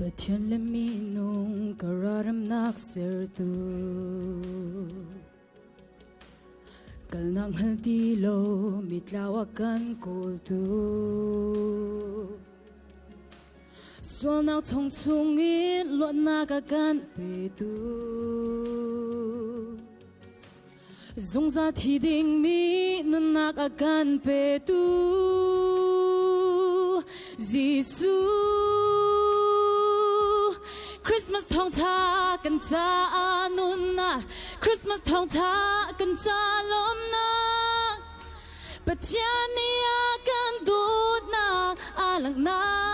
Pathian le minung ka ramnak sertu Kalnak hngal ti lo mitlau a kan kawltu Sualnak chung chungin luatnak a kan petu Zungzal thi dingmi nunnak a kan petu Jesuh Christmas thawngtha kan caah nunnak Christmas thawngtha kan ca lawmnak Pathian nih a kan dawtnak a langhnak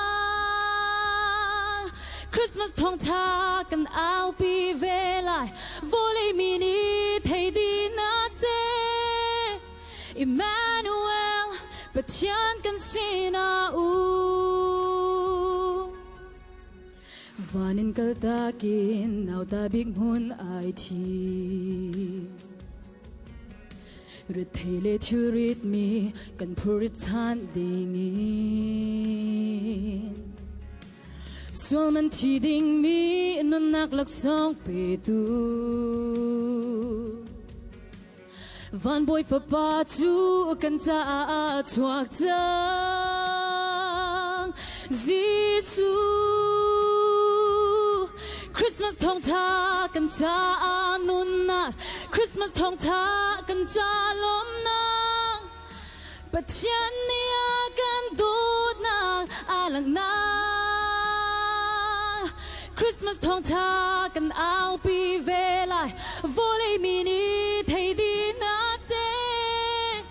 Christmas thawngtha kan aupi ve lai vawlei mi nih thei dih hna seh Emmanuel Pathian kan sinah um Van in kaltak in nauta bik hmun ai thi Rethei le thilrit mi kan phurit chan dingin Sual man thi dingmi nunnak laksawng petu Van Bawi Fapa cu kan caah chuak cang Jesuh Christmas thawngtha kan caah nunnak Christmas thawngtha kan ca lawmnak Pathian nih a kan dawtnak a langhnak Christmas thawngtha kan aupi ve lai vawlei mi nih thei dih hna seh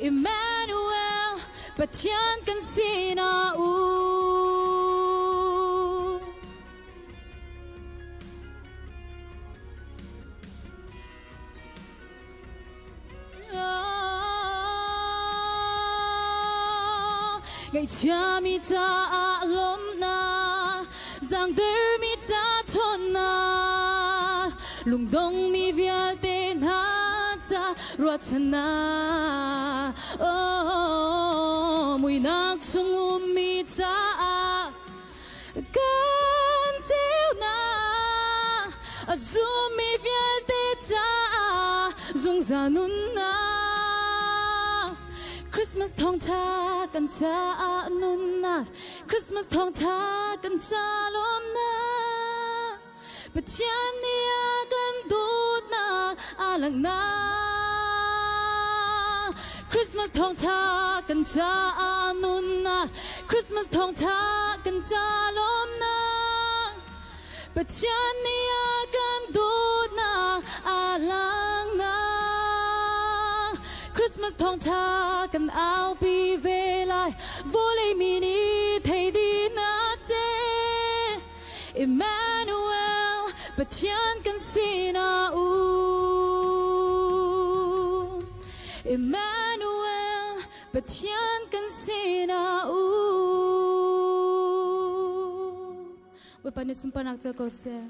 Emmanuel Pathian kan sinah um Ngaihchiami caah lawmhnak, zaangdermi ca ṭhawnnak, lungdongmi vialte hna ca ruahchannak. Oh, muihnak chung ummi caah kan ceunak a zummi vialte caah zungzal nunnak Christmas thawngtha kan caah nunnak Christmas thawngtha kan ca lawmnak Pathian nih a kan dawtnak a langhnak Christmas thawngtha kan caah nunnak Christmas thawngtha kan ca lawmnak Pathian nih a kan dawtnak a langhnak Christmas thawngtha kan aupi ve lai vawlei mi nih thei dih hna seh Emmanuel Pathian kan sinah um Emmanuel Pathian kan sinah um Bawipa nih sunparnak co ko seh.